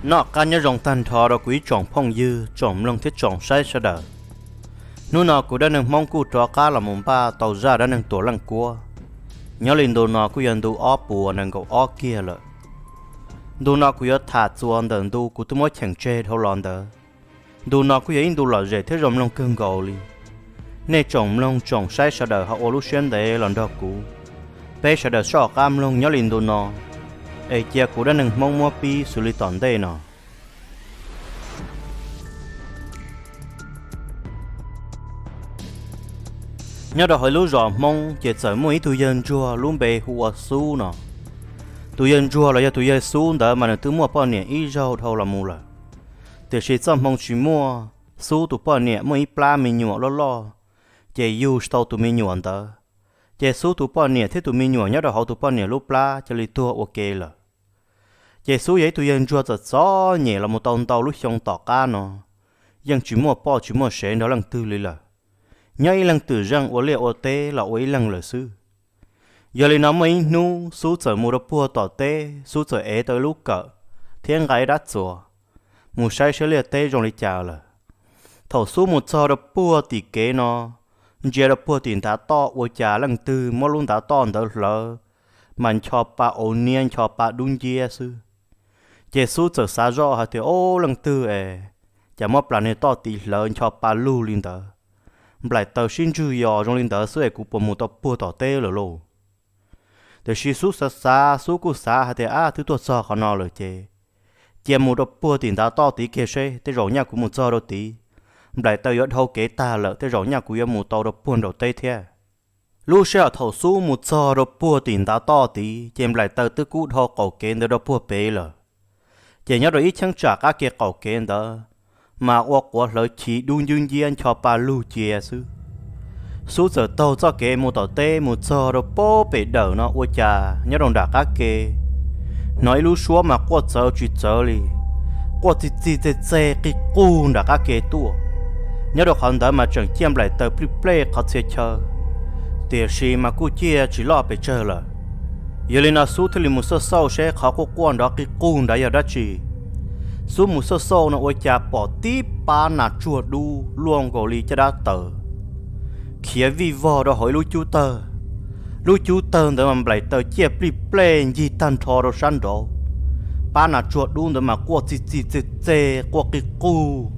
Noj qab nyob zoo tag nrho rau kuv ib tsoom phooj ywg, tsoom mloog thiab tsoom saib sawv daws. Hnub no kuv Dab Neeg Hmoob kuj rov qab los mus npaj tau zaj dab neeg Tuam Leej Kuab. Nyob li ntu no kuj yog ntu ob puas nees nkaum ob kiag lawm. Ntu no kuv yuav tham txuas ntawm ntu kuv twb muab cheem tseg dhau los ntawd. Ntu no kuj yog ib ntu lom zem thiab zoo mloog kawg nkaus li. Nej tsoom mloog tsoom saib sawv daws ho ua lub siab ntev los nrog kuv, peb sawv daws soj qab mloog nyob li ntu no, es cia kuv Dab Neeg Hmoob muab pib xws li tom ntej no. Nyob rau hauv lub zos Hmoob ces txawm muaj ib tug yawg ntsuag lub npe hu ua Xub no. Tus yawg ntsuag los yog tus yawg Xub ntawd mas nws twb muaj poj niam ib zaug dhau los mus lawm. Tiam sis txoj hmoo tsis muaj, Xub tus poj niam muaj ib plab me nyuam loj loj, ces yug tsis tau tus me nyuam ntawd. Ces Xub tus poj niam thiab tus me nyuam nyob rau hauv tus poj niam lub plab cia li tuag ua ke lawm. Ces Xub yog ib tug yawg ntsuag txom txom nyem los mus tau ntau lub xyoo tom qab no, yeej tsis muaj poj tsis muaj sev nrog leej twg li lawm. Nyob ib leeg twm zeej ua liaj ua teb los ua ib leeg lawm xwb. Yog li no muaj ib hnub Xub txawm mus rau puag tom teb, Xub txawm ev tau ib lub kawm thiab nqa ib rab txuas mus saib saib liaj teb zoo li cas lawm. Thaum Xub mus txog rau puag tim kev no, ntsia rau puag tim ntav toj ua cas leej twg muab lub ntav toj ntawd hlawv, mas ncho pa auv niab ncho pa dub nciab xwb. Ces Xub txawm xav zoj hais tias, Ob, leej twg es cas muab plas niag toj tiv hlawv ncho pa lug li ntawd? Nplaim taws sib ntswg yos zoo li ntawd xwb es kuv puas mus tau puag tom teb lawm lauj? Tiam sis Xub xav xav, Xub kuj xav hais tias, Ab, twb tuaj txog qhov no lawm ces cia mus rau puag tim ntav toj tid kiag seb, tej zaum nyaj kuv mus txog rau tid, nplaim taws yuav dhau kev tag lawm, tej zaum nyaj kuv yuav mus tau rau puag nraum teb thiab. Lub sij hawm thaum Xub mus txog rau puag tim ntav toj tid ces nplaim taws twb kub dhau qaum kev ntawd rau puag pem lawm. Ces nyob rau ib cheeb tsam qab ke qaum kev ntawd, mas ua quav hlawv chiv dub nciab nciab ncho pa lug cia xwb. Xub txawm taug txoj kev mus tom teb mus txog rau puag pem dawm no ua cas nyob rau nram qab ke hnov ib lub suab mas quaj txawv tsis txawv li, quaj txi txi txeg txeg qig qug nram qab ke tuaj. Nyob rau qhov ntawd mas tseem ciaj nplaim taws plij plej qhov txhia chaw, tiam sis mas kuj ciaj tsis loj pes tsawg lawm. Yog li no Xub thiaj li mus xauj xauj seb qhov quaj quaj nrov qig qug nrad yog dab tsi. Xub mus xauj xauj no ua cas pom tib pab nas tsuag dub luaj nkaus li caj dab taws khiav vij vog rau hauv ib lub cub tawg. Lub cub tawg ntawd mas nplaim taws ciaj plij plej ncig tag nrho rau sab nraud. Pab nas tsuag dub ntawd mas quaj txi txi txeg txeg quaj qig qug,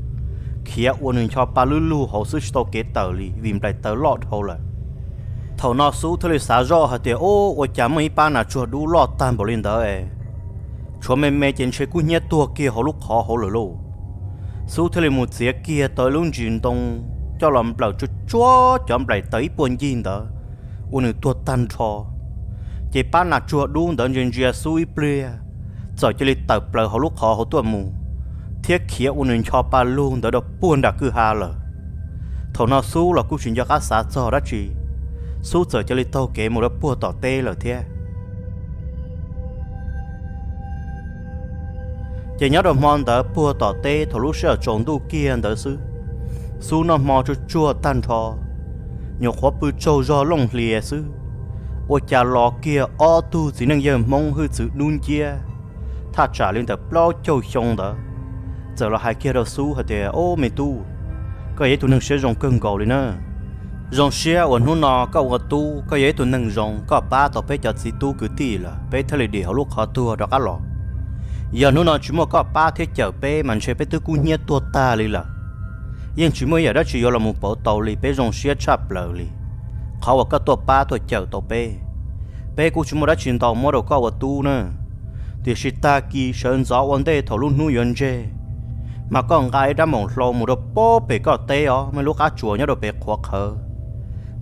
khiav ua nws ncho pa lub lug hauv xwb tsis tau kev tawm li vim nplaim taws loj dhau lawm. Thaum no Xub thiaj li xav zoj hais tias, Ub, ua cas muaj ib pab nas tsuag dub loj tag npaum li ntawd es tshuav me me ces ntshe kub hnyiab tuag kiag hauv lub qhov hauv lawm lauj. Xub thiaj li mus txiav kiag tau ib lub ntsis ntoo coj los nplawm tsuag tsuag cov nplaim taws ib puag ncig ntawd, ua nws tuag tag nrho. Ces pab nas tsuag dub ntawd ntsia ntsia Xub ib pliag, txawm cia li tawm plaws hauv lub qhov hauv tuaj mus, thiab khiav ua nws ncho pa lug ntawd rau puag nram kwj ha lawm. Thaum no Xub los kuj tsis nco qab xav txog dab tsi, Xub txawm cia li taug kev mus rau puag tom teb lawm thiab. Ces nyob rau hmo ntawd puag tom teb thaum lub sij hawm tsaus ntuj kiag ntawd xwb, Xub noj hmo tsuag tsuag tag nrho, nyuam qhuav pw tsaug zog looj hlias xwb, ua cas los kiag ob tug txiv neej yawg Hmoob hwj txwv dub nciab, thaj tsam li ntawm plaub caug xyoo ntawd, txawm los hais kiag rau Xub hais tias, Ob, me tub, koj yog ib tug neeg siab zoo kawg nkaus li na. Zoo siab uas hnub no koj ua tub, koj yog ib tug neeg zoo, koj pab tau peb cov txiv tub kwv tij lawm, peb thiaj li dim hauv lub qhov tuag rov qab los. Yog hnub no tsis muaj koj pab thiab cawm peb mas ntshe peb twb kub hnyiab tuag tag li lawm. Yeej tsis muaj ib yam dab tsi yuav los mus pauv tau li, peb zoo siab tshaj plaws li qhov uas koj tuaj pab tuaj cawm tau peb. Peb kuj tsis muaj dab tsi ntau muab rau koj ua tub na. Tiam sis tag kis sawv ntxov ua ntej thaum lub hnub yuav ntseg, mas koj nqa ib rab moom hlau mus rau puag pem koj teb os, muaj lub qab tsuas nyob rau pem qhuav qhawv.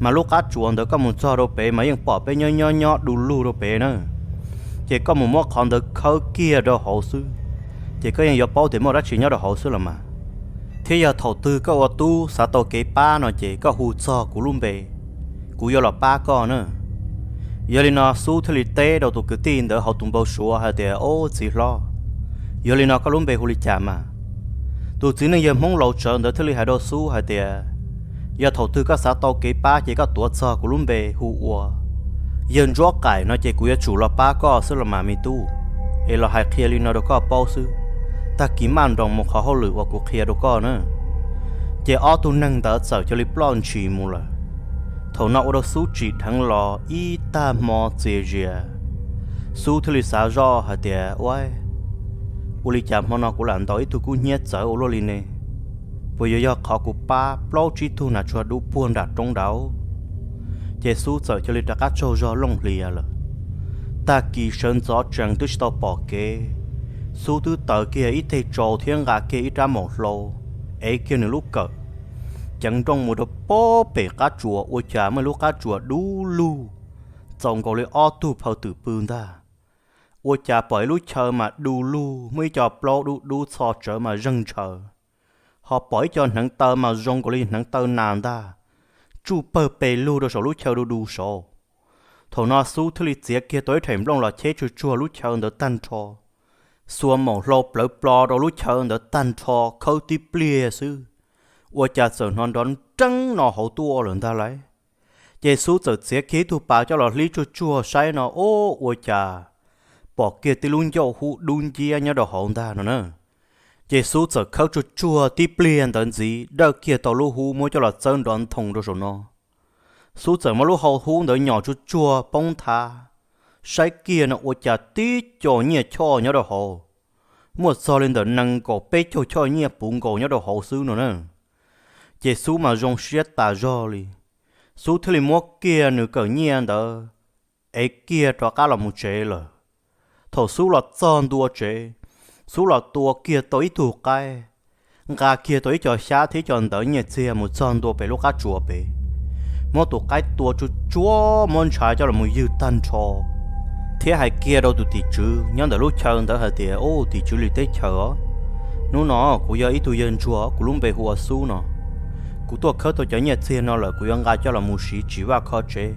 Mas lub qab tsuas ntawd koj mus txog rau pem mas yeej pom peb nyob nyob nyob du lug rau pem na. Ces koj mus muab qhov ntawd khawb kiag rau hauv xwb, ces koj yeej yuav paub tias muaj dab tsi nyob rau hauv xwb los mas. Thiab yog thaum twg koj ua tub xav tau kev pab no ces koj hu txog kuv lub npe, kuv yuav los pab koj na. Yog li no Xub thiaj li teb rau tus kwv tij ntawd hauv tus npau suav hais tias, Ob, txiv hlob, yog li no koj lub npe hu li cas mas? Tus txiv neej yawg Hmoob laus tsawv ntawd thiaj li hais rau Xub hais tias, Yog thaum twg koj xav tau kev pab ces koj tuav txog kuv lub npe hu ua yawg Ntsuab Qaim no ces kuv yuav tsum los pab koj xwb los mas me tub. Es los hais qhia li no rau koj paub xwb, tag kis maj nroos mus qhov hauj lwm uas kuv qhia rau koj na. Ces ob tug neeg ntawd txawm cia li ploj ntshis mus lawm. Thaum no ua rau Xub tsim dheev los ib tag hmo txias zias. Xub thiaj li xav zoj hais tias, Ua, ua li cas hmo no kuv lam ntaus ib tug kub hnyiab txawv ua luaj li ne? Puas yuav yog qhov kuv pab plaub tsib tug nas tsuag dub puag nram roob nraud? Ces Xub txawm cia li rov qab tsaug zog looj hlias lawm. Tag kis sawv ntxov tsees twb tsis tau pom kev, Xub twb taws kiag ib teg tsau thiab nqa kiag ib rab maum hlau, ev kiag nws lub kawm, ceev nrooj mus rau pob pem qab tsuas ua cas muaj ib lub qab tsuas dub lug, txaus nkaus li ob tug phaw twm pw ntag. Ua cas pom ib lub chaw mas du lug muaj ib co plaub dub dub txho tsawv mas zeeg ntshaw, ho pom ib co hneev taw mas zoo nkaus li hneev taw nas ntag, tsuj pawg pes lug rau saum lub chaw du du saud. Thaum no Xub thiaj li txiav kiag tau ib rhaim nplooj los cheb tsuag tsuag lub chaw ntawd tag nrho, xuas maum hlau plawv plo rau lub chaw ntawd tag nrho khawb tib pliag xwb, ua cas txawm hnov nrov nreeb no hauv tuaj lawm ntag lauj. Ces Xub txawm txiav kiag ib tug pas coj los hlib tsuag tsuag saib no, o, ua cas pom kiag tib lub ncauj hub dub nciab nyob rau hauv ntag no na. Ces Xub txawm khawb tsuag tsuag tib pliag ntawd ntxiv dawj kiag tau lub hub muab coj los txawb nrov nthoo rau saum no. Xub txawm muab lub hau hub ntawd nyom tsuag tsuag poob nthav, saib kiag no ua cas tib co nyiaj choj nyob rau hauv, muaj txog li ntawm nees nkaum peb caug choj nyiaj puv nkaus nyob rau hauv xwb no na. Ces Xub mas zoo siab tas zog li, Xub thiaj li muab kiag nws kawm nyiaj ntawd ev kiag rov qab los mus tsev lawm. Thaum Xub los txog ntua tsev, Xub los tua kiag tau ib tug qaib, nqa kiag tau ib co xyab thiab ib co ntawv nyiaj txiag mus txog ntua pem lub qab tsuas pem, muab tus qaib tua tsuag tsuag muab ntshav coj los mus ywg tag nrho, thiab hais kiag rau tus tim tswv nyob ntawm lub chaw ntawd hais tias, Ub, tim tswv li teb chaws os, hnub no kuv yog ib tug yawg ntsuag, kuv lub npe hu ua Xub no. Kuv tuaj khawb tau cov nyiaj txiag no lawm kuv yuav nqa coj los mus siv tsim vaj kho tsev,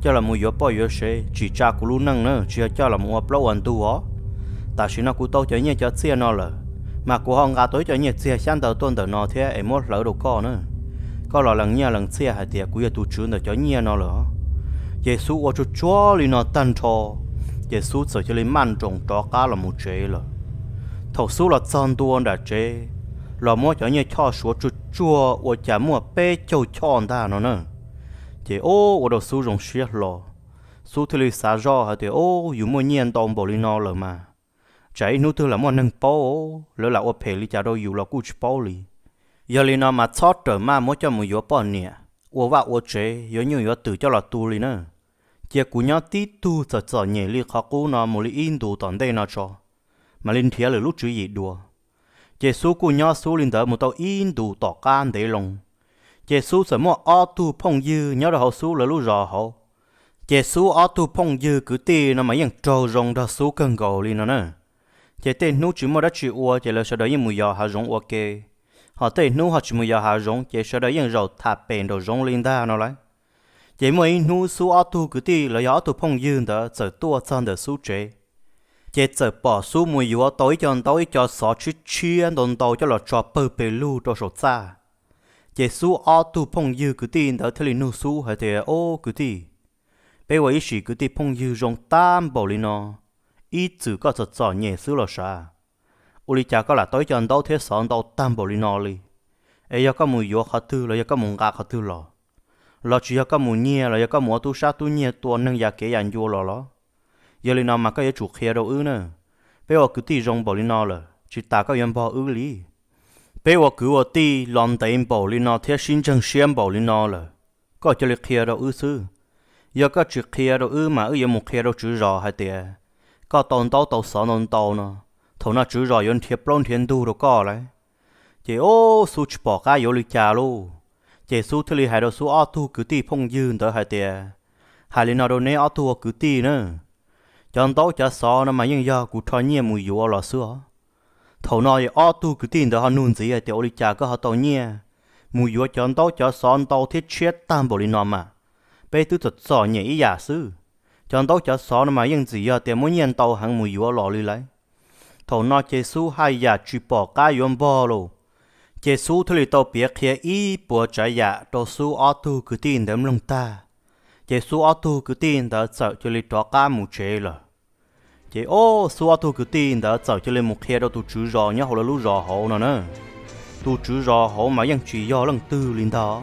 coj los mus yuav poj yuav sev tsim tsa kuv lub neej na, tsis yog coj los mus ua plaub ua ntug os. Tam sim no kuv tau cov nyiaj cov txiaj no lawm, mas kuv ho nqa tau ib co nyiaj txiag xyab ntawv tuaj ntawm no thiab es muab hlawv rau koj na. Koj los lees nyiaj lees txiaj hais tias kuv yog tus tswv ntawm cov nyiaj no lawm. Ces Xub ua tsuag tsuag li no tag nrho, ces Xub txawm cia li maj nroos rov qab los mus tsev lawm. Thaum Xub los txog ntua nram tsev, los muab cov nyiaj choj suav tsuag tsuag ua cas muaj peb caug choj ntag no na. Ces ua rau Xub zoo siab hlo, Xub thiaj li xav zoj hais tias, Ub, yus muaj nyiaj ntau npaum li no lawm mas, tsam ib hnub twg lam muaj neeg paub, lawv lam ua phem li cas rau yus los kuj tsis paub li. Yog li no mas txhob rawm maj muab coj mus yuav poj niam, ua vaj ua tsev, yuav nyuj yuav twm coj los tu li na. Cia kuv nyob tib tug txom txom nyem li qhov qub no mus li ib ntus tom ntej no tso, mam li nrhiav lwm lub tswv yim dua. Ces Xub kuj nyob Xub li ntawd mus tau ib ntus tom qab ntev loo, ces Xub txawm muaj ob tug phooj ywg nyob rau hauv Xub lawv lub zos hauv. Ces Xub ob tug phooj ywg kwv tij no mas yeej raug zoo nrog Xub kawg nkaus li no na. Ces tej hnub tsis muaj dab tsi ua ces lawv sawv daws yeej mus yos hav zoov ua ke, ho tej hnub ho tsis mus yos hav zoov ces sawv daws yeej zaum tham pem nraum zoov li ntag no lauj. Ces muaj ib hnub Xub ob tug kwv tij los yog ob tug phooj ywg ntawd txawm tuaj txog ntawm Xub tsev, ces txawm pom Xub mus yuav tau ib co ntaub ib co xov tshiab tshiab ntau ntau coj los tso pawg pes lug rau saum txaj. Ces Xub ob tug phooj ywg kwv tij ntawd thiaj li nug Xub hais tias, Ob kwv tij, peb ua ib sim kwv tij phooj ywg zoo tag npaum li no, ib txwm koj txom txom nyem xwb los sav? Ua li cas koj lam tau ib co ntaub thiab xov ntau tag npaum li no li? Es yog koj mus yuav qhov twg los yog koj mus nqa qhov twg los? Los tsis yog koj mus nyiag los yog koj mus ua tub sab tub nyiag tua neeg ya kev ya ncua los los? Yog li no mas koj yuav tsum qhia rau wb na. Peb ua kwv tij zoo npaum li no lawm, tsis tas koj yuav npog wb li. Peb ua kwv ua tij los ntev npaum li no thiab sib ntseeg siab npaum li no lawm, koj cia li qhia rau wb xwb. Yog koj tsis qhia rau wb mas wb yuav mus qhia rau tswv zos hais tias koj tau ntaub tau xov ntau ntau no, thaum no tswv zos yuav nrhiav plaub nrhiav ntug rau koj lauj. Ces ub, Xub tsis pom qab yuav li cas lauj. Ces Xub thiaj li hais rau Xub ob tug kwv tij phooj ywg ntawd hais tias, Hais li no rau neb ob tug ua kwv tij na, cov ntaub cov xov no mas yeej yog kuv rho nyiaj mus yuav los xwb os. Thaum no ob tug kwv tij ntawd ho nug ntxiv hais tias, Ua li cas koj ho tau nyiaj mus yuav cov ntaub cov xov ntau thiab tshiab tag npaum li no mas? Peb twb txom txom nyem ib yam xwb. Cov ntaub cov xov no mas yeej txwm yog tias muab nyiaj ntau heev mus yuav los li lauj. Thaum no ces Xub haj yam tsis pom qab yuav npog lauj. Ces Xub thiaj li tau piav qhia ib puas tsav yam rau Xub ob tug kwv tij ntawd mloog tag, ces Xub ob tug kwv tij ntawd txawm cia li rov qab mus tsev lawm. Ces ob, Xub ob tug kwv tij ntawd txawm cia li mus qhia rau tus tswv zos nyob hauv lawv lub zos hauv no na. Tus tswv zos hauv mas yeej tsis yog leej twg li ntag.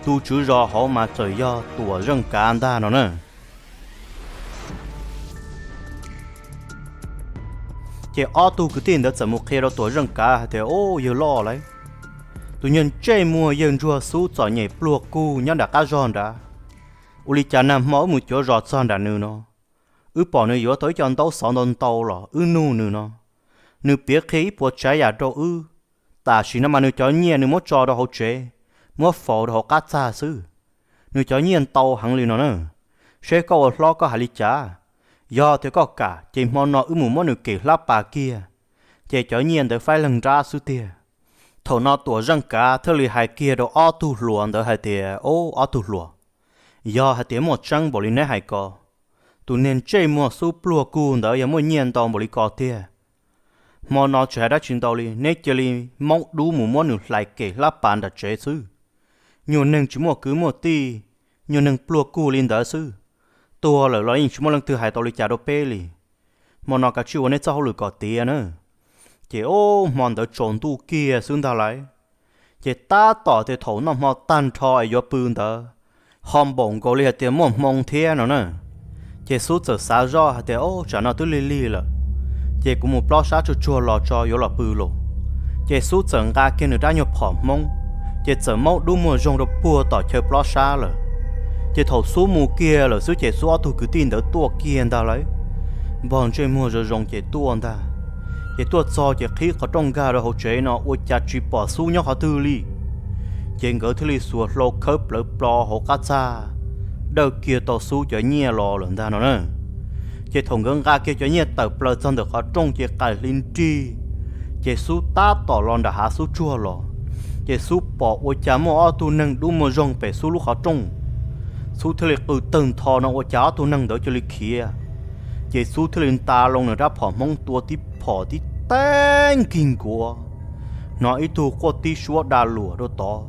Tus tswv zos hauv mas txawm yog Tuam Zeej Kav ntag no na. Ces ob tug kwv tij ntawd txawm mus qhia rau Tuam Zeej Kav hais tias, Ub, yawg loj lauj, tus niag ntsej muag yawg ntsuag Xub txom nyem pluag kug nyob nram qab zog nrad. Ua li cas nag hmo wb mus cuav zos txog nram nws no, wb pom nws yuav tau ib co ntaub xov ntau ntau los wb nug nws no, nws piav qhia ib puas tsav yam rau wb. Tam sim no mas nws cov nyiaj nws muab tso rau hauv tsev, muab faus rau hauv qab txag xwb. Nws cov nyiaj ntau heev li no na. Seb koj ua hlob koj hais li cas? Yog tias koj kam ces hmo no wb mus muab nws kem hlab pas kiag, ces cov nyiaj ntawd faib leeg nrab xwb tiag. Thaum no Tuam Zeej Kav thiaj li hais kiag rau ob tug hluas ntawd hais tias, Ob, ob tug hluas, yog hais tias muaj tseeb npaum li neb hais ko, tus niag ntsej muag Xub pluag kug ntawd yog muaj nyiaj ntau npaum li ko tiag, hmo no tsis hais dab tsi ntau li, neb cia li maub dub mus muab nws hlais kem hlab pas nram tsev xwb. Nyuag neeg tsis muaj kwv muaj tij, nyuag neeg pluag kug li ntawd xwb, tuag lawm los yeej tsis muaj leej twg hais tau li cas rau peb li. Hmo no kav tsij ua neb txoj hauj lwm kom tiav na. Ces ob, hmo ntawd tsaus ntuj kiag xwb ntag lauj. Ces tab tom tias thaum noj hmo tag nrho es yuav pw ntawd, ho npaum nkaus li hais tias muaj hmoo thiab no na. Ces Xub txawm xav zoj hais tias, Ob, tsam no twb lig lig lawm, ces kuv mus plob sab tsuag tsuag los tso yuav los pw los. Ces Xub txawm nqa kiag nws rab nyuag phom hmoob, ces txawm maub dub muag zoo rau puag tom chaw plob sab lawm. Ces thaum Xub mus kiag lawm xwb ces Xub ob tug kwv tij ntawd tuaj kiag ntag lauj. Npog ntsej muag zoo zoo ces tuaj ntag. Ces tuaj txog ces qhib qhov rooj nkag rau hauv tsev no ua cas tsis pom Xub nyob qhov twg li. Ces nkawd thiaj li xuas hlau khawb plawv plo hauv qab txag, dawj kiag tau Xub cov nyiaj los lawm ntag no na. Ces thaum nkawd nqa kiag cov nyiaj tawm plaws txog ntawm qhov rooj ces qais hli nrig, ces Xub tab tom los nram hav Xub tsuag los, ces Xub pom ua cas muaj ob tug neeg dub muag zoo pem Xub lub qhov rooj. Xub thiaj li qw tawg ntho no ua cas ob tug neeg ntawd cia li khiav. Ces Xub thiaj li nta loo nws rab phom hmoob tua tib phom tib teeb nkig nkuav, hnov ib tug quaj tib suab da luam rau tod,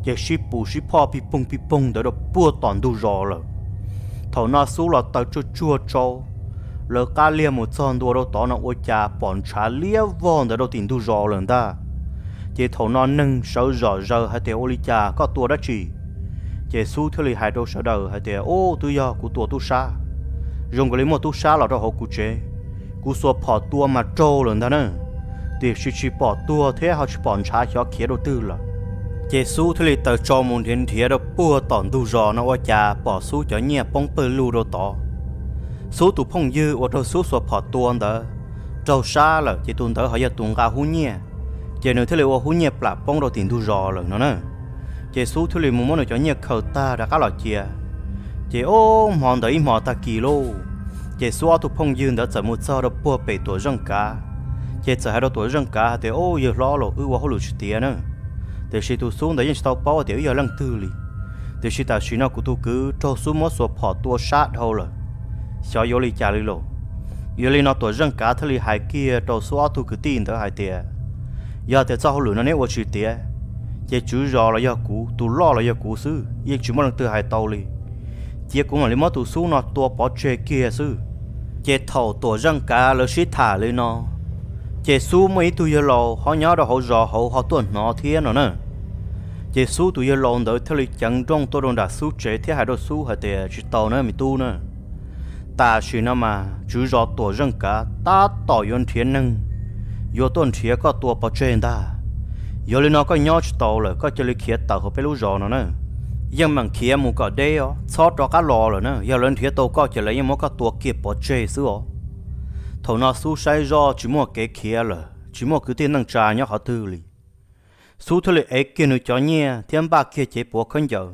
ces sib pus sib phoj pig poog pig poog ntawd rau puag tom ntug zos lawm. Thaum no Xub los taws tsuag tsuag tsau, lawv qab liag mus txog ntua rau tod no ua cas pom ntshav liab vog ntawd rau tim ntug zos lawm ntag. Ces thaum no neeg sawv zom zaws hais tias, Ua li cas koj tua dab tsi? Ces Xub thiaj li hais rau sawv daws hais tias, Ub, twb yog kuv tua tub sab. Zoo nkaus li muaj tub sab los rau hauv kuv tsev. Kuv xuas phom tua mas raug lawm ntag na, tiam sis tsis pom tuag thiab ho tsis pom ntshav xyov khiav rau twg lawm. Ces Xub thiaj li taws tsau mus nrhiav nrhiav rau puag tom ntug zos no ua cas pom Xub cov nyiaj poob pawg lug rau tod. Xub tus phooj ywg uas raug Xub xuas phom tua ntawd raug sab lawm, ces tus ntawd ho yog tus nqa hub nyiaj, ces nws thiaj li ua hub nyiaj plam poob rau tim ntug zos lawm no na. Ces Xub thiaj li mus muab nws cov nyiaj khaws tag rov qab los cia. Ces ob, hmo ntawd ib hmo tag kis lauj, ces Xub ob tug phooj ywg ntawd txawm mus txog rau puag pem Tuam Zeej Kav. Ces txawm hais rau Tuam Zeej Kav hais tias, Ob, yawg hlob los, wb ua hauj lwm tsis tiav na, tiam sis tus Xub ntawd yeej tsis tau paub tias wb yog leej twg li. Tiam sis tam sim no kuv tus kwv raug Xub muab xuas phom tua sab dhau lawm, xyov yuav li cas li lauj. Yog li no Tuam Zeej Kav thiaj li hais kiag rau Xub ob tug kwv tij ntawd hais tias, Yog tias txoj hauj lwm no neb ua tsis tiav, ces tswv zos los yog kuv, tus loj los yog kuv xwb, yeej tsis muaj leej twg hais tau li. Cia kuv mam li muab tus Xub no tua pov tseg kiag xwb. Ces thaum Tuam Zeej Kav lawv sib tham li no, ces Xub muaj ib tug yawg laus ho nyob rau hauv zos hauv ho tuaj hnov thiab no na. Ces Xub tus yawg laus ntawd thiaj li ceev nrooj tuaj rau nram Xub tsev thiab hais rau Xub hais tias, Tsis tau na me tub na, tam sim no mas tswv zos Tuam Zeej Kav tab tom yuav nrhiav neeg yuav tuaj nrhiav koj tua pov tseg ntag. Yog li no koj nyob tsis tau lawm, koj cia li khiav tawm hauv peb lub zos no na. Yeej meem khiav mus kom deb os, txhob rov qab los lawm na, yog lawv nrhiav tau koj ces lawv yeej muab koj tua kiag pov tseg xwb os. Thaum no Xub saib zoj tsis muaj kev khiav lawm, tsis muaj kwv tij neej tsa nyob qhov twg li. Xub thiaj li ev kiag nws cov nyiaj thiab npaj kiag cev puav khaub ncaws,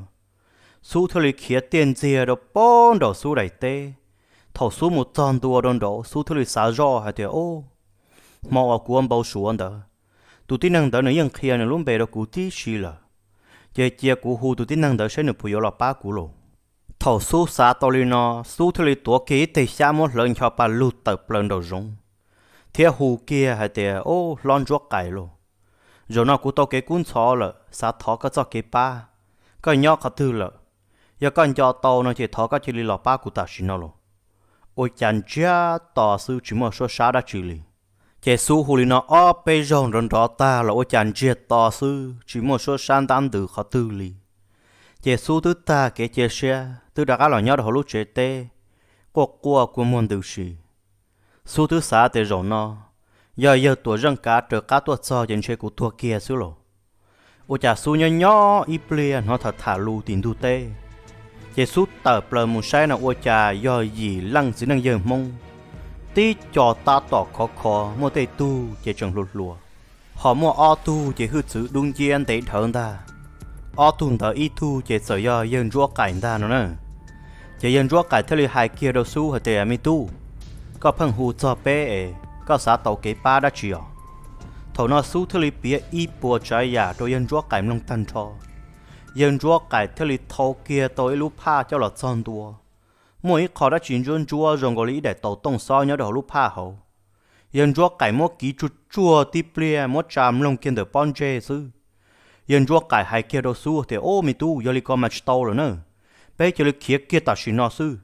Xub thiaj li khiav tiaj ntxiag rau pem nraum Xub daim teb. Thaum Xub mus txog ntua rau nraud, Xub thiaj li xav zoj hais tias, Ob, hmo uas kuv ua npau suav ntawd, tus tib neeg ntawd nws yeej qhia nws lub npe rau kuv tib si lawm, ces cia kuv hu tus tib neeg ntawd saib nws puas yuav los pab kuv lauj. Thaum Xub xav tau li no, Xub thiaj li tuav kiag ib teg xyab muab hlawv ncho pa lug tawm plaws nraum zoov, thiab hu kiag hais tias, Ob, hlob Ntsuab Qais lauj, zaum no kuv tau kev kub ntxhov lawm, xav thov koj txoj kev pab. Koj nyob qhov twg lawm? Yog koj nco tau no ces thov koj cia li los pab kuv tam sim no lauj. ua cas ntsiag to xwb tsis muaj suab sab dab tsi li. Ces Xub hu li no ob peb zaug nrov nrov tag los ua cas ntsiag to xwb tsis muaj suab sab ntab ntws qhov twg li. Ces Xub twb tag kev cia siab twb rov qab los nyob rau hauv lub tsev teb quaj quaj kua muag ntws si. Xub twb xav tias zaum no yog yawg Tuam Zeej Kav raws qab tuaj txog ces ntshe kuv tuag kiag xwb los. Ua cas Xub nyob nyob ib pliag hnov tham tham lus tim ntug teb, ces Xub tawm plaws mus saib no ua cas yog yim leej txiv neej yawg Hmoob, tib co tab tom khov kho, muaj tej tug ces tseem hluas hluas, ho muaj ob tug ces hwj txwv dub nciab ntev dhawv ntag. Ob tug ntawd ib tug ces txawm yog yawg Ntsuab Qaim ntag no na. Ces yawg Ntsuab Qaim thiaj li hais kiag rau Xub hais tias, Me tub, koj pheej hu txog peb es koj xav tau kev pab dab tsi os? Thaum no Xub thiaj li piav ib puas tsav yam rau yawg Ntsuab Qaim mloog tag nrho. Yawg Ntsuab Qaim thiaj li thau kiag tau ib lub phaj coj los txog ntua. Muaj ib qho dab tsi ntsuab ntsuab zoo nkaus li ib daim taus tooj xob nyob rau hauv lub phaj hauv. Yawg Ntsuab Qaim muab kiv tsuag tsuag tib pliag muab tsa mloog kiag ntawm pob ntseg xwb. Yawg Ntsuab Qaim hais kiag rau Xub tias, Ob, me tub, yog li ko mas tsis tau lawm na. Peb cia li khiav kiag tam sim no xwb.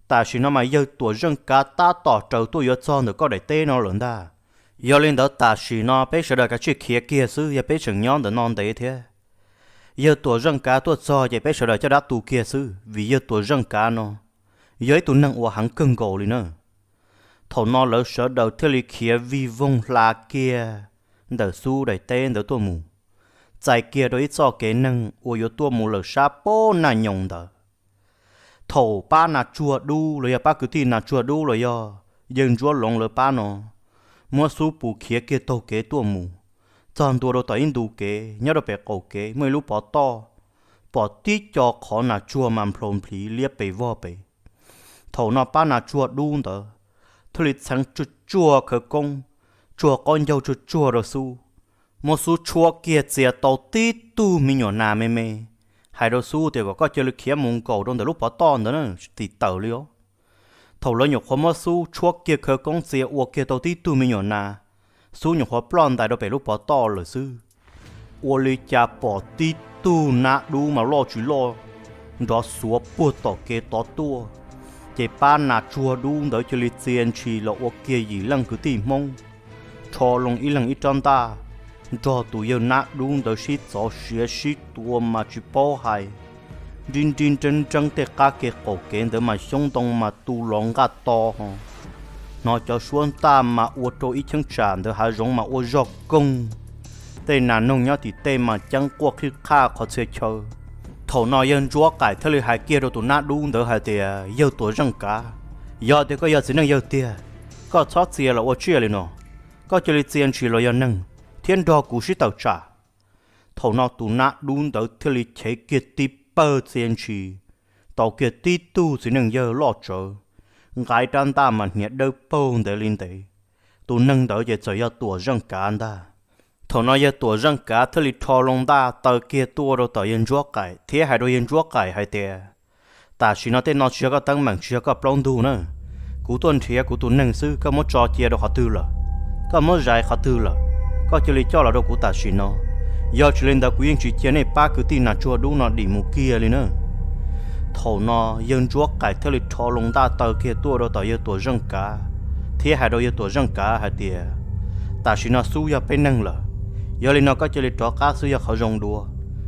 Tam sim no mas yawg Tuam Zeej Kav tab tom raws tuaj yuav txog ntawm koj daim teb no lawm ntag. Yog li ntawd tam sim no peb sawv daws kav tsij khiav kiag xwb, yog peb tseem nyob ntawm no ntev thiab. Yawg Tuam Zeej Kav tuaj txog ces peb sawv daws coj dab tu kiag xwb, vim yawg Tuam Zeej Kav no yog ib tug neeg uas heev kawg nkaus li na. Thaum no lawv sawv daws thiaj li khiav vij voog hla kiag ntawm Xub daim teb ntawd tuaj mus, txais kiag rau ib txoj kev neeg uas yuav tuaj mus lawm sab pob Naj Nyoos ntawd. Thaum pab Nas Tsuag Dub los yog pab kwv tij Nas Tsuag Dub los yog yawg Ntsuab Loov lawv pab no muab Xub pus khiav kiag taug kev tuaj mus, txog ntua rau tom ib ntu kev nyob rau pem qaum kev muaj ib lub pov toj, pom tib co qhov nas tsuag mas nplhaus nplhiv liab pes vog pes. Thaum no pab Nas Tsuag Dub ntawd thiaj li txheev tsuag tsuag khawv koob, tsuag qaub ncaug tsuag tsuag rau Xub, muab Xub tshuab kiag txia tau tib tug me nyuam nas me me, hais rau Xub tias kom koj cia li khiav mus nkaum rau ntawm lub pov toj ntawd na, tsis txhob tawm li os. Thaum lawv nyuam qhuav muab Xub tshuab kiag khawv koob txia ua kiag tau tib tug me nyuam nas, Xub nyuam qhuav ploj ntais rau pem lub pov toj lawm xwb, ua li cas pom tib tug nab dub mas loj tsis loj nrov xuav puag tom kev tod tuaj. Ces pab Nas Tsuag Dub ntawd cia li txia ntshis los ua kiag yim leej kwv tij Hmoob, rho loo ib leeg ib rab ntaj, nrog tus yawg nab dub ntawd sib txov siav sib tua mas tsis paub hais. Nrib nrib nreeb nreeb tej qab kev qaum kev ntawd mas xyoob ntoo mas tu los nqaj to ho, hnov cov suab ntaj mas ua rau ib cheeb tsam ntawd hav zoov mas ua zog koog. Tej nas noog nyob tim tej mas ceeb quaj qhib qhaj qhov txhia chaw. Thaum no yawg Ntsuab Qaim thiaj li hais kiag rau tus nab dub ntawd hais tias, Yawg Tuam Zeej Kav, yog tias koj yog txiv neej yawg tiag, koj txhob txia los ua tsiaj li no, koj cia li txia ntshis los yog neeg thiab nrog kuv sib tawm tsam. Thaum no tus nab dub ntawd thiaj li chev kiag tib pawg txia ntshis tau kiag tib tug txiv neej yawg loj tsawv, nqa rab ntaj mas hniav dawb paug ntev li ntev. Tus neeg ntawd ces txawm yog Tuam Zeej Kav ntag. Thaum no yawg Tuam Zeej Kav thiaj li rho loo ntaj taw kiag tuaj rau tom yawg Ntsuab Qaim thiab hais rau yawg Ntsuab Qaim hais tias, Tam sim no tej no tsis yog koj teeb meem, tsis yog koj plaub ntug na. Kuv tuaj nrhiav kuv tus neeg xwb, koj muab tso cia rau qhov twg lawm? Koj muab zais qhov twg lawm? Koj cia li coj los rau kuv tam sim no, yog tsis li ntawd kuv yeej tsis cia nej pab kwv tij Nas Tsuag Dub no dim mus kiag li na. Thaum no yawg Ntsuab Qaim thiaj li rho loo ntaj taw kiag tuaj rau tom yawg Tuam Zeej Kav thiab hais rau yawg Tuam Zeej Kav hais tias, Tam sim no Xub yog peb neeg lawm, yog li no koj cia li rov qab xwb yog qhov zoo dua,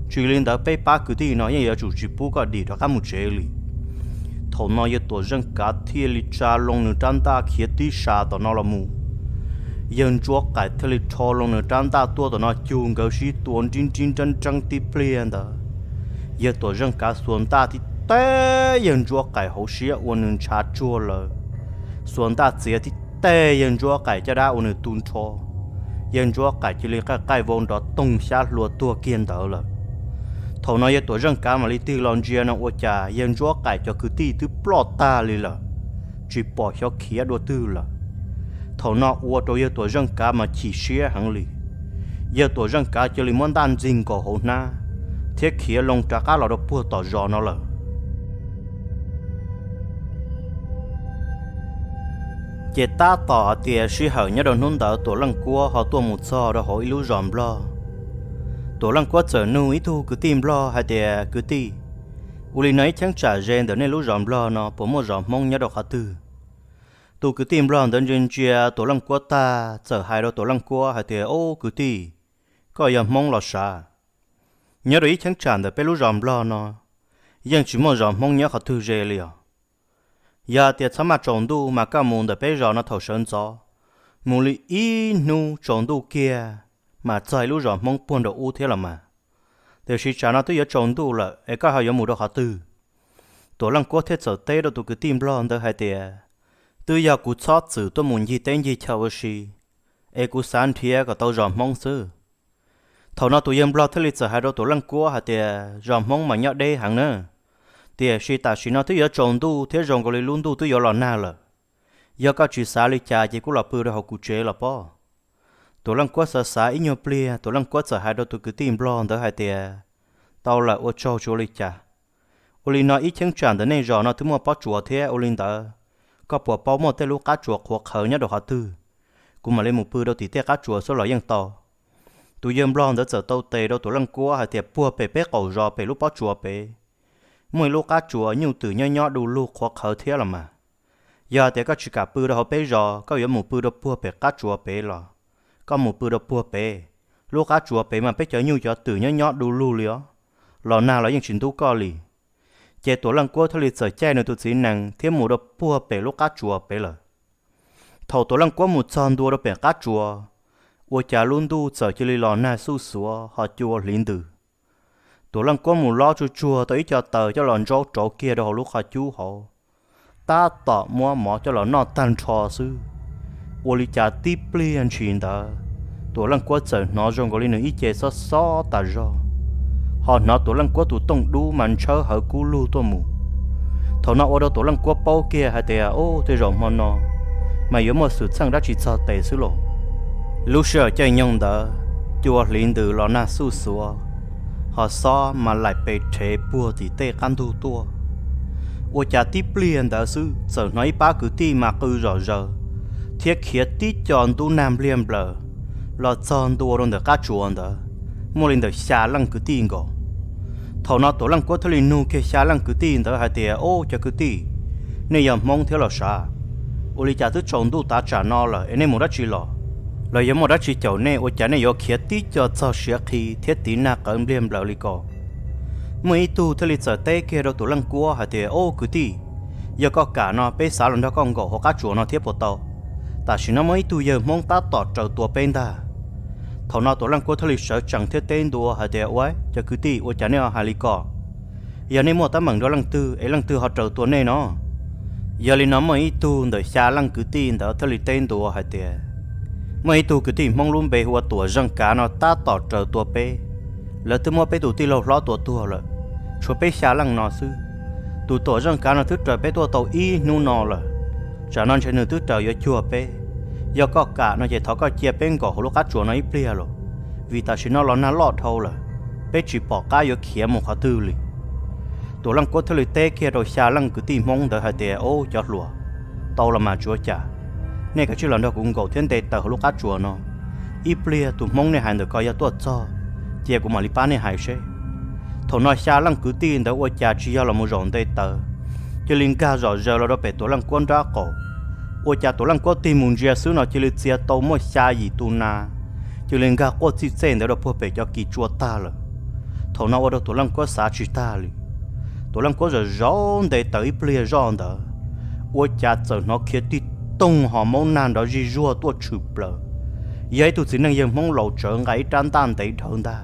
tsis li ntawd peb pab kwv tij no yeej yuav tsum tsis pub koj dim rov qab mus tsev li. Thaum no yawg Tuam Zeej Kav thiaj li tsa loo nws rab ntaj khiav tib sas tom no los mus. Yawg Ntsuab Qaim thiaj li rho loo nws rab ntaj tuaj tom no cug nkawd sib tua nrib nrib nreeb nreeb tib pliag ntawd. Yawg Tuam Zeej Kav xuas ntaj tib teg yawg Ntsuab Qaim hauv siab ua nws ntshav tsuag lawm, xuas ntaj txiav tib teg yawg Ntsuab Qaim caj dab ua nws tu nrho. Yawg Ntsuab Qaim cia li qaij qaij vau nrov toog xyab hlua tuag kiag ntawd lawm. Thaum no yawg Tuam Zeej Kav mam li tig los ntsia no ua cas yawg Ntsuab Qaim cov kwv tij twb ploj tag li lawm, tsis pom xyov khiav dua twg lawm. Thaum no ua rau yawg Tuam Zeej Kav mas chim siab heev li. Yawg Tuam Zeej Kav cia li muab ntaj ntxig nkaus hauv hnab thiab khiav loo rov qab los rau puag tom zos no lawm. Ces tab tom hais tias sij hawm nyob rau hnub ntawd Tuam Leej Kuab ho tuaj mus txog rau hauv ib lub zos Nplog. Tuam Leej Kuab txawm nug ib tug kwv tij Nplog hais tias, Kwv tij, ua li no ib cheeb tsam ze ntawm nej lub zos Nplog no puas muaj zos Hmoob nyob rau qhov twg? Tus kwv tij nplog ntawd ntsia ntsia Tuam Leej Kuab tag txawm hais rau Tuam Leej Kuab hais tias, Ub kwv tij, koj yog Hmoob los sav? Nyob rau ib cheeb tsam ntawm peb lub zos nplog no, yeej tsis muaj zos Hmoob nyob qhov twg ze li os. Yog tias txhob maj tsaus ntuj mas koj mus ntawm peb zos no thaum sawv ntxov, mus li ib hnub tsaus ntuj kiag mas txog ib lub zos Hmoob puag nraum ub thiab los mas. Tiam sis tsam no twb yuav tsaus ntuj lawm es koj ho yuav mus rau qhov twg? Tuam Leej Kuab thiaj txawm teb rau tus kwv tij nplog ntawd hais tias, Twb yog kuv txhob txwm tuaj mus ncig teb ncig chaw ua si, es kuv xav nrhiav kom tau zos Hmoob xwb. Thaum no tus yawg nplog thiaj li txawm hais rau Tuam Leej Kuab hais tias, Zos Hmoob mas nyob deb heev na, tiam sis tam sim no twb yuav tsaus ntuj thiab zoo nkaus li lub ntuj twb yuav los nag lawm. Yog koj tsis xav li cas ces kuj los pw rau hauv kuv tsev los pob. Tuam Leej Kuab xav xav ib nyuag pliag, Tuam Leej Kuab txawm hais rau tus kwv tij nplog ntawd hais tias, Tau lawm, ua tsaug tsis ua li cas. Ua li no ib cheeb tsam ntawm nej zos no twb muaj pob tsuas thiab, ua li ntawd koj puas paub muaj tej lub qab tsuas qhuav qhawv nyob rau qhov twg? Kuv mam li mus pw rau tim tej qab tsuas xwb los yeej tau. Tus yawg nplog ntawd txawm tau tes rau Tuam Leej Kuab hais tias, Puag pem peb qaum zos pem lub pob tsuas pem muaj ib lub qab tsuas nyuj twm nyob nyob du lug qhuav qhawv thiab los mas. Yog tias koj tsis kam pw rau hauv peb zos, koj yuav mus pw rau puag pem qab tsuas pem los koj mus pw rau puag pem. Lub qab tsuas pem mas peb cov nyuj cov twm nyob nyob du lug li os, los nag los yeej tsis ntub koj li. Ces Tuam Leej Kuab thiaj li txawm caij nws tus txiv nees thiab mus rau puag pem lub qab tsuas pem lawm. Thaum Tuam Leej Kuab mus txog ntua rau pem qab tsuas, ua cas lub ntuj txawm cia li los nag xuj xuav ho cua hliv ntws. Tuam Leej Kuab mus lob tsuj tsuag tau ib co taws coj los ntsaub rauv kiag rau hauv lub qhov cub hauv, tab tom muab mov coj los noj tag nrho xwb, ua li cas tib pliag ntshis ntawd Tuam Leej Kuab txawm hnov zoo nkaus li nws ib ce xob xob tas zog, ho hnov Tuam Leej Kuab tus tooj dub mas ntshawb hawv kub lug tuaj mus. Thaum no ua rau Tuam Leej Kuab paub kiag hais tias, Ub, tej zaum hmo no mas yuav muaj xwm txheej dab tsi txog tes xwb lauj. Lub sij hawm caij nyoog ntawd, cua hliv ntws los nag xuj xuav, ho xob mas laim pes rhev puag tim tej qab ntug tuaj. Ua cas tib pliag ntawd xwb txawm hnov ib pab kwv tij mas qw zom zaws thiab khiav tib co ntub nag npliag nplaws los txog ntua rau ntawm qab tsuas ntawd, muaj li ntawm xya leej kwv tij nkaus. Thaum no Tuam Leej Kuab thiaj li nug kiag xya leej kwv tij ntawd hais tias, Ub, cov kwv tij, nej yog Hmoob thiab los sav? Ua li cas twb tsaus ntuj tav tsam no lawm es nej mus dab tsi los? Los yog muaj dab tsi caum nej ua cas nej yuav khiav tib co txog siav qhi thiab tiv nag qawv npliag nplaws li ko? Muaj ib tug thiaj li txawm teb kiag rau Tuam Leej Kuab hais tias, Ub, kwv tij, yog koj kam no peb xav los nrog koj nkaum hauv qab tsuas no thiab puas tau? Tam sim no muaj ib tug yawg Hmoob tab tom raws tua peb ntag. Thaum no Tuam Leej Kuab thiaj li sawv tsees thiab teb ntua hais tias, Ua, cov kwv tij, ua cas nej ho hais li ko? Yog nej muaj teeb meem nrog leej twg es leej twg ho raws tua nej no? Yog li no muaj ib tug ntawm xya leej kwv tij ntawd thiaj li teb ntua hais tias, Muaj ib tug kwv tij Hmoob lub npe hu ua Tuam Zeej Kav no tab tom raws tua peb. Lawv twb muab peb tus tij laug hlob tua tuag lawm, tshuav peb xya leej no xwb. Tus Tuam Zeej Kav no twb raws peb tuaj tau ib hnub no lawm, tsam no ntshe nws twb raws yuav cuag peb. Yog koj kam no ces thov koj cia peb nkaum hauv lub qab tsuas no ib pliag los, vim tam sim no los nag loj dhau lawm, peb tsis pom qab yuav khiav mus qhov twg li. Tuam Leej Kuab thiaj li teb kiag rau xya leej kwv tij Hmoob ntawd hais tias, Ub, cov hluas, tau los mas tsis ua cas, nej kav tsij los nrog kuv nkaum thiab nte taws hauv lub qab tsuas no. Ib pliag tus Hmoob nej hais ntawm ko yog tuaj txog, cia kuv mam li pab nej hais seb. Thaum no xya leej kwv tij ntawd ua cas tsis yog los mus zaum nte taws, cia li nkag zom zaws los rau pem Tuam Leej Kuab nrab qaum. Ua cas Tuam Leej Kuab tig mus ntsia xwb no cia li txia tau muaj xya yim tus nas cia li nkag quaj txij txej ntawd rau puag pem cov kis tsua tag lawm. Thaum no ua rau Tuam Leej Kuab xav tsis tag li. Tuam Leej Kuab zaum zaum nte taws ib pliag zoj ntawd, ua cas txawm hnov khiav tig toog ho maub nag nrov zij zuag tuaj tshwm plaws. Yog ib tug txiv neej yawg Hmoob laus tsawv nqa ib rab ntaj ntev dhawv ntag,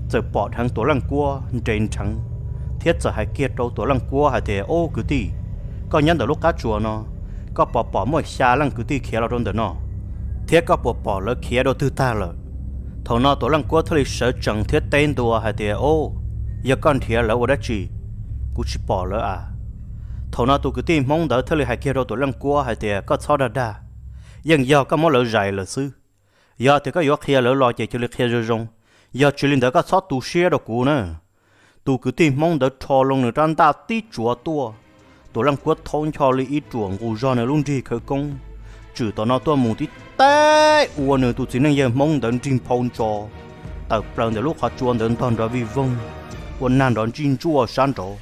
txawm pom dheev Tuam Leej Kuab nres nrheev thiab txawm hais kiag rau Tuam Leej Kuab hais tias, Ub kwv tij, koj nyob ntawm lub qab tsuas no, koj puas pom muaj xya leej kwv tij khiav los rau ntawm no, thiab koj puas pom lawv khiav rau twg tag lawm? Thaum no Tuam Leej Kuab thiaj li sawv tsees thiab teb ntua hais tias, Ub, yog koj nrhiav lawv ua dab tsi? Kuv tsis pom lawv a. Thaum no tus kwv tij Hmoob ntawd thiaj li hais kiag rau Tuam Leej Kuab hais tias, Koj txhob dag dag, yeej yog koj muab lawv zais lawm xwb. Yog tias koj yuav qhia lawv los ces cia li qhia zoo zoo, yog tsis li ntawd koj txhob tu siab rau kuv na. Tus kwv tij Hmoob ntawd rho loo nws rab ntaj tib tsuav tuaj, Tuam Leej Kuab thaub ncho li ib ruam nqus zog nws lub nrig khawv koob, tswm tom no tuaj mus tib teb ua nws tus txiv neej yawg Hmoob ntawd nrig nphau ntso tawm plaws ntawm lub qhov tsua ntawd ntog nrov vij voog, ua nag nrov ntsij ntsuaj sab nraud.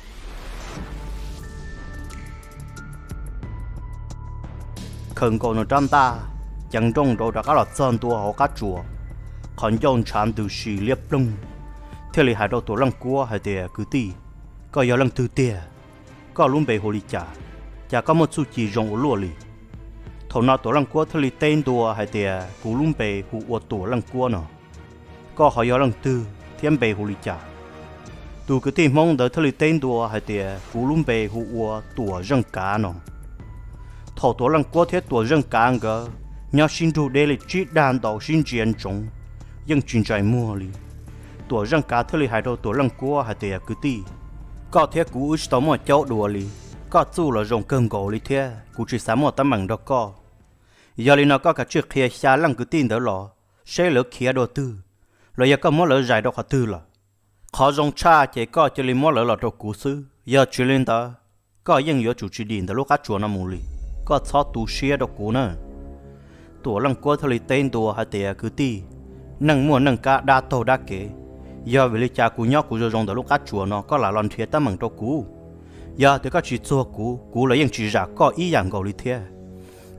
khaws nkaus nws rab ntaj, ceev nrooj nrov rov qab los txog ntua hauv qab tsuas, qhov ncauj ntshav ntws si liab ploog, thiaj li hais rau Tuam Leej Kuab hais tias, Kwv tij, koj yog leej twg tiag? Koj lub npe hu li cas? Cas koj muaj txuj ci zoo ua luaj li? Thaum no Tuam Leej Kuab thiaj li teb ntua hais tias, Kuv lub npe hu ua Tuam Leej Kuab no. Koj ho yog leej twg thiab npe hu li cas? Tus kwv tij Hmoob ntawd thiaj li teb ntua hais tias, Kuv lub npe hu ua Tuam Zeej Kav no. Thaum Tuam Leej Kuab thiab Tuam Zeej Kav nkawd nyob sib nrug deb li tsib dag ntau sib ntsia ntsoov, yeej tsis ntsais muag li. Tuam Zeej Kav thiaj li hais rau Tuam Leej Kuab hais tias, Kwv tij, koj thiab kuv wb tsis tau muaj caub dua li. Koj txuj los zoo kawg nkaus li thiab kuv tsis xav muaj teeb meem nrog koj. Yog li no koj kav tsij qhia xya leej kwv tij ntawd los seb lawv khiav dua twg, los yog koj muab lawv zais rau qhov twg lawm. Qhov zoo tshaj ces koj cia li muab lawv los rau kuv xwb, yog tsis li ntawd koj yeej yuav tsum tsis dim ntawm lub qab tsuas no mus li. Koj txhob tu siab rau kuv na. Tuam Leej Kuab thiaj li teb ntua hais tias, Kwv tij, neej muaj neej kab dab taug dab kev, yog vim li cas kuv nyob kuv zoo zoo ntawm lub qab tsuas no koj lam los nrhiav teeb meem rau kuv? Yog tias koj tsis txuag kuv, kuv los yeej tsis zam koj ib yam nkaus li thiab.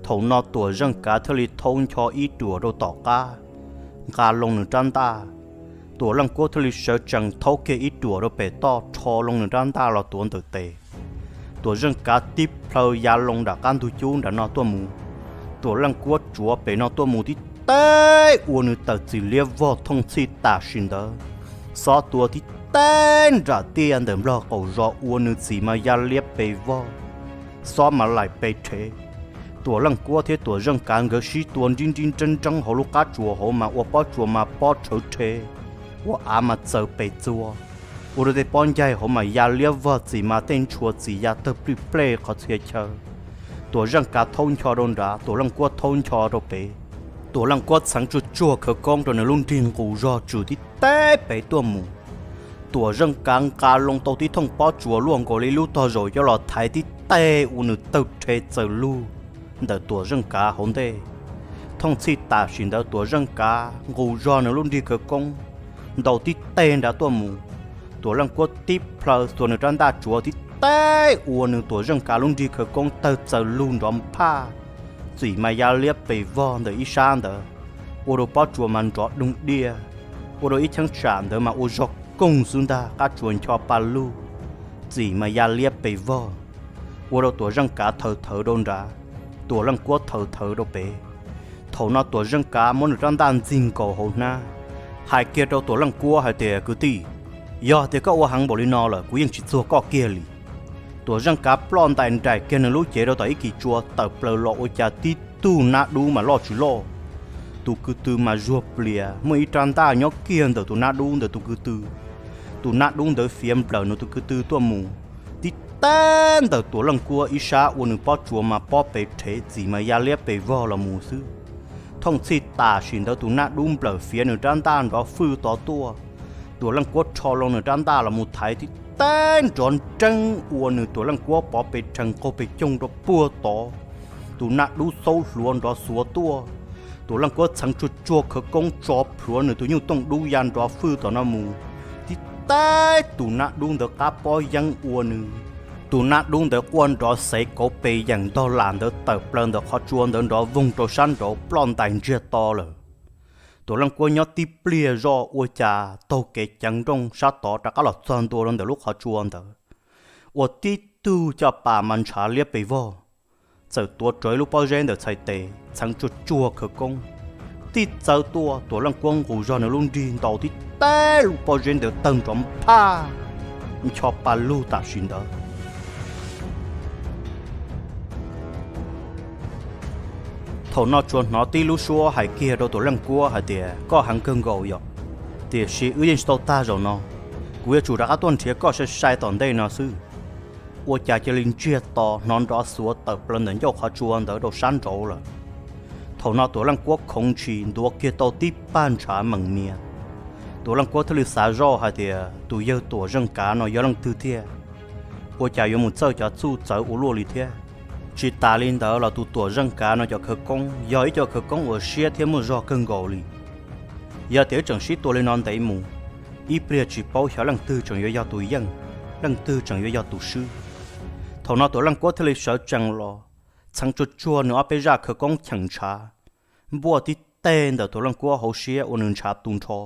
Thaum no Tuam Zeej Kav thiaj li thaub ncho ib ruam rau tom qab, nqa loo nws rab ntaj. Tuam Leej Kuab thiaj li sawv tsees thaub kiag ib ruam rau pem toj, rho loo nws rab ntaj los tuav ntawm tes. Tuam Zeej Kav tib plhaw ya loo nram qab ntug cub nram no tuaj mus. Tuam Leej Kuab tsuav pem no tuaj mus tib teb ua nws tawm txim liab vog thooj txhij tam sim ntawd. Xob tua tib teb nram tiaj ntawm nplog qaum zos ua nws txim mas ya liab pes vog, xob mas laim pes rhev. Tuam Leej Kuab thiab Tuam Zeej Kav nkawd sib tua nrib nrib nreeb nreeb hauv lub qab tsuas hauv mas ua pob tsuas mas pob tshawv rhe, ua av mas txaws pes txua, ua rau tej pob ncaig hauv mas ya liab vog txim mas tej ntshua txim ya tawg plij plej qhov txhia chaw. Tuam Zeej Kav thaub ncho rau nrad, Tuam Leej Kuab thaub ncho rau pem. Tuam Leej Kuab txheev tsuag tsuag khawv koob rau nws lub nrig nqus zog tswm tib teb pem tuaj mus. Tuam Zeej Kav nqa loo tau tib thooj pob tsuas luaj nkaus li lub tog zaum coj los thaiv tib teg ua nws tawg rhe txaws lug ntawm Tuam Zeej Kav hauv ntej. Thooj txhij tam sim ntawd Tuam Zeej Kav nqus zog nws lub nrig khawv koob ntaus tib teg nrad tuaj mus. Tuam Leej Kuab tib plhaw xuas nws rab ntaj tsuav tib teg ua nws Tuam Zeej Kav lub nrig khawv koob tawg txaws lug nrov nphaj, txim mas ya liab pes vog ntawm ib sab ntawd, ua rau pob tsuas mas nrov doog diaj, ua rau ib cheeb tsam ntawd mas ua zog koog xwb ntag, qab tsuas ncho pa lug, txim mas ya liab pes vog, ua rau Tuam Zeej Kav thawv thawv rau nrad, Tuam Leej Kuab thawv thawv rau pem. Thaum no Tuam Zeej Kav muab nws rab ntaj ntxig nkaus hauv hnab, hais kiag rau Tuam Leej Kuab hais tias, Kwv tij, yog tias koj ua heev npaum li no lawm kuv yeej tsis txuag koj kiag li. Tuam Zeej Kav ploj ntais nraim kiag nws lub cev rau tom ib kis tsua tawm plaws los ua cas tib tug nab dub mas loj tsis loj, tus ko tw mas zuag plias, muaj ib rab ntaj nyob kiag ntawm tus nab dub ntawd tus ko tw. Tus nab dub ntawd fiav nplawm nws tus ko tw tuaj mus, tib teb ntawm Tuam Leej Kuab ib sab ua nws pob tsuas mas pob pes rhev txim mas ya liab pes vog los mus xwb. Thooj txhij tam sim ntawd tus nab dub nplawm fiav nws rab ntaj nrov fwj tod tuaj. Tuam Leej Kuab rho loo nws rab ntaj los mus thaiv tib teb nrov nreeb ua nws Tuam Leej Kuab pov pes rhees qaug pes coog rau puag tod. Tus nab dub xaub hluav nrov xuav tuaj. Tuam Leej Kuab txheev tsuag tsuag khawv koob tso plhuav nws tus nyuj tooj dub ya nrov fwj tom no mus, tib teb tus nab dub ntawd qab pob yeeb ua nws. Tus nab dub ntawd quaj nrov xev kauv pes yeem ntog lam ntawd tawm plaws ntawm qhov tsua ntawd nrov voog rau sab nraud ploj ntais ntsiag to lawm. Tuam Leej Kuab nyob tib pliag zoj ua cas taug kev ceev nrooj sab tod rov qab los txog ntua rau ntawm lub qhov tsua ntawd, ua tib tug caj pas mas ntshav liab pes vog, txawm tuav rawv ib lub pob zeb ntawm txhais tes txheev tsuag tsuag khawv koob, tib txawv tuaj. Tuam Leej Kuab nqus zog nws lub nrig ntaus tib teb lub pob zeb ntawd tawg nrov nphaj, ncho pa lug tam sim ntawd. Thaum no tsuas hnov tib lub suab hais kiag rau Tuam Leej Kuab hais tias, Koj heev kawg nkaus yom, tiam sis wb yeej tsis tau tag zaum no, kuv yuav tsum rov qab tuaj nrhiav koj sai sai tom ntej no xwb. Ua cas cia li ntsiag to hnov nrov xuav tawm plaws ntawm ncauj qhov tsua ntawd rau sab nraud lawm. Thaum no Tuam Leej Kuab khoov ntshis ntuav kiag tau tib pag ntshav meem nias. Tuam Leej Kuab thiaj li xav zoj hais tias, Tus yawg Tuam Zeej Kav no yog leej twg thiab? Ua cas yuav mus txawj cov txuj txawv ua luaj li thiab? Tsis tas li ntawd los tus Tuam Zeej Kav no cov khawv koob yog ib co khawv koob uas siab thiab muaj zog kawg nkaus li. Yog tias wb tseem sib tua li no ntev mus, ib pliag tsis paub xyov leej twg tseem yuav yog tus yeej, leej twg tseem yuav yog tus swb. Thaum no Tuam Leej Kuab thiaj li sawv tsees los, txheev tsuag tsuag nws ob peb zaj khawv koob cheem ntshav, npuaj tib teg ntawm Tuam Leej Kuab hauv siab ua nws ntshav tu nrho.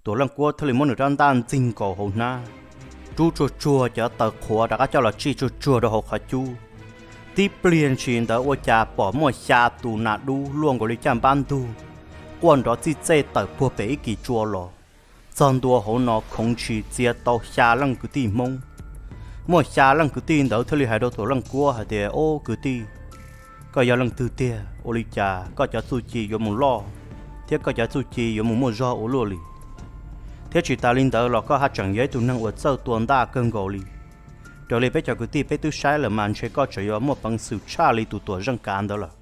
Tuam Leej Kuab thiaj li muab nws rab ntaj ntxig nkaus hauv hnab, rub tsuag tsuag cov taws qhuav rov qab coj los tsij tsuag tsuag rau hauv qhov cub. Tib pliag ntshis ntawd ua cas pom muaj xya tus nas dub luaj nkaus li caj npab ntug, quaj nrov txij txej tawm puag pem ib kis tsua los, txog ntua hauv no khoov ntshis txia tau xya leej kwv tij Hmoob. Muaj xya leej kwv tij ntawd thiaj li hais rau Tuam Leej Kuab hais tias, Ob kwv tij, koj yog leej twg tiag? Ua li cas koj cov txuj ci yuav mus loj thiab koj cov txuj ci yuav mus muaj zog ua luaj li? Thiab tsis tas li ntawd los koj haj tseem yog ib tug neeg uas txawj tua ntaj kawg nkaus li. Raws li peb cov kwv tij peb twb saib lawm mas ntshe koj tseem yuav muaj peev xwm tshaj li tus Tuam Zeej Kav ntawd lawm.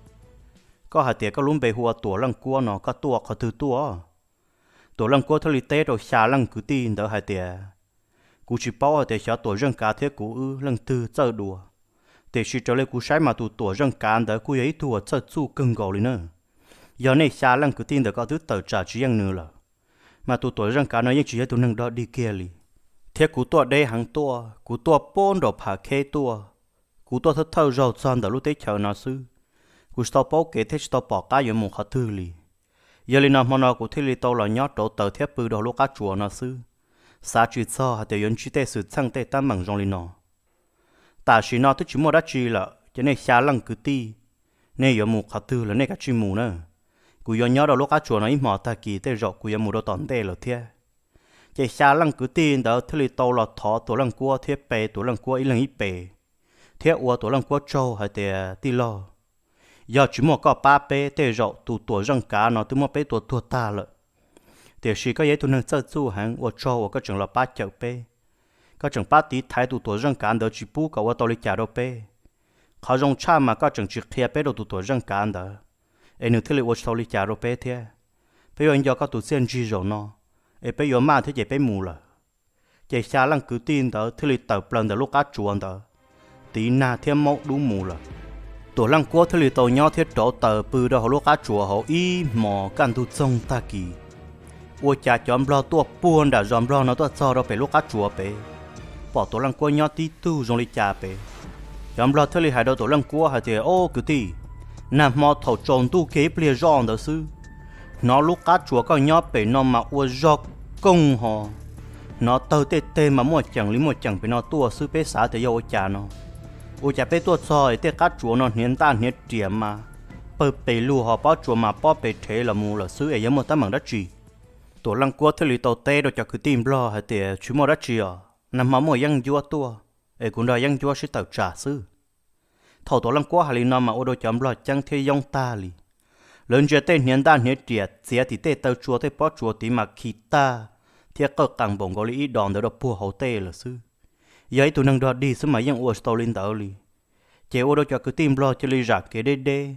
Koj hais tias koj lub npe hu ua Tuam Leej Kuab no koj tuaj qhov twg tuaj? Tuam Leej Kuab thiaj li teb rau xya leej kwv tij ntawd hais tias, Kuv tsis paub hais tias xyov Tuam Zeej Kav thiab kuv wb leej twg txawj dua, tiam sis raws li kuv saib mas tus Tuam Zeej Kav ntawd kuj yog ib tug uas txawj txuj kawg nkaus li na. Yog nej xya leej kwv tij ntawm koj twb tawm tsam tsis yeej nws lawm, mas tus Tuam Zeej Kav no yeej tsis yog tus neeg dog dig kiag li. Thiab kuv tuaj deb heev tuaj, kuv tuaj puag nraum Pham Kheb tuaj, kuv tuaj thawj thawj zaug txog ntawm lub teb chaws no xwb, kuv tsis tau paub kev thiab tsis tau pom qab yuav mus qhov twg li. Yog li no hmo no kuv thiaj li tau los nyob rauv taws thiab pw rau lub qab tsuas no xwb, xav tsis txog hais tias yuav ntsib tej xwm txheej tej teeb meem zoo li no. Tam sim no twb tsis muaj dab tsi lawm, ces nej xya leej kwv tij, nej yuav mus qhov twg los nej kav tsij mus na. Kuv yuav nyob rau lub qab tsuas no ib hmos tag kis tej zaum kuv yuav mus rau tom ntej lawm thiab. Ces xya leej kwv tij ntawd thiaj li tau los thov Tuam Leej Kuab thiab pe Tuam Leej Kuab ib leeg ib pe, thiab ua Tuam Leej Kuab tsaug hais tias, Tij laug, yog tsis muaj koj pab peb tej zaum tus Tuam Zeej Kav no twb muab peb tua tuag tag lawm. Tiam sis koj yog ib tug neeg txawj txuj heev, ua tsaug uas koj tseem los pab cawm peb, koj tseem pab tiv thaiv tus Tuam Zeej Kav ntawd tsis pub kom ua tau li cas rau peb. Qhov zoo tshaj mas koj tseem tsis qhia peb rau tus Tuam Zeej Kav ntawd, es nws thiaj li ua tsis tau li cas rau peb thiab. Peb yuav nco koj tus txiaj ntsig zaum no, es peb yuav maj thiab ces peb mus lawm. Ces xya leej kwv tij ntawd thiaj li tawm plaws ntawm lub qab tsuas ntawd, tiv nag thiab maub dub mus lawm. Tuam Leej Kuab thiaj li tau nyob thiab rauv taws pw rau hauv lub qab tsuas hauv ib hmos kaj ntug txoog tag kis. Ua cas cov nplog tuaj puag nram zos nplog no tuaj txog rau pem lub qab tsuas pem, pom Tuam Leej Kuab nyob tib tug zoo li cas pem. Cov nplog thiaj li hais rau Tuam Leej Kuab hais tias, Ob kwv tij, nag hmo thaum tsaus ntuj kiag ib pliag zoj ntawd xwb, hnov lub qab tsuas koj nyob pem no mas ua zog koog ho, hnov tawg tej teg mas muaj ceem li muaj ceem pem no tuaj xwb, peb xav tias yog ua cas no. Ua cas peb tuaj txog es tej qab tsuas no hniav ntaj hniav riam mas pawg pes lug ho pob tsuas mas pob pes rhev los mus lawm xwb es yog muaj teeb meem dab tsi? Tuam Leej Kuab thiaj li tau teb rau cov kwv tij nplog hais tias, Tsis muaj dab tsi os, nag hmo muaj yeeb ncuab tuaj, es kuv nrog yeeb ncuab sib tawm tsam xwb. Thaum Tuam Leej Kuab hais li no mas ua rau cov nplog ceeb thiab yoob tag li. Lawv ntsia tej hniav ntaj hniav riam txiav tim tej taw tsua tej pob tsuas tid mas khi tag thiab qawj qees npaum nkaus li ib dos ntawd rau puag hauv tej lawm xwb. Yog ib tug neeg dog dig xwb mas yeej ua tsis tau li ntawd li. Ces ua rau cov kwv tij nplog cia li zam kev deb deb,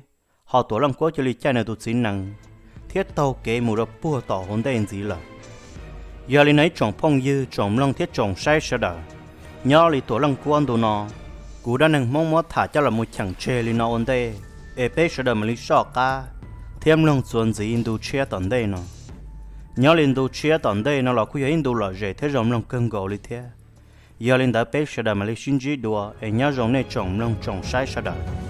ho Tuam Leej Kuab cia li caij nws tus txiv nees thiab taug kev mus rau puag tom hauv ntej ntxiv lawm. Yog li no ib tsoom phooj ywg, tsoom mloog thiab tsoom saib sawv daws, nyob li Tuam Leej Kuab ntu no, kuv dab neeg Hmoob muab tham coj los mus cheem tseg li no ua ntej, es peb sawv daws mam li soj qab thiab mloog txuas ntxiv ntu tshiab tom ntej no. Nyob li ntu tshiab tom ntej no los kuj yog ib ntu lom zem thiab zoo mloog kawg nkaus li thiab. Yog li ntawd peb sawv daws mam li sib ntsib dua es nyob zoo nej tsoom mloog tsoom saib sawv daws.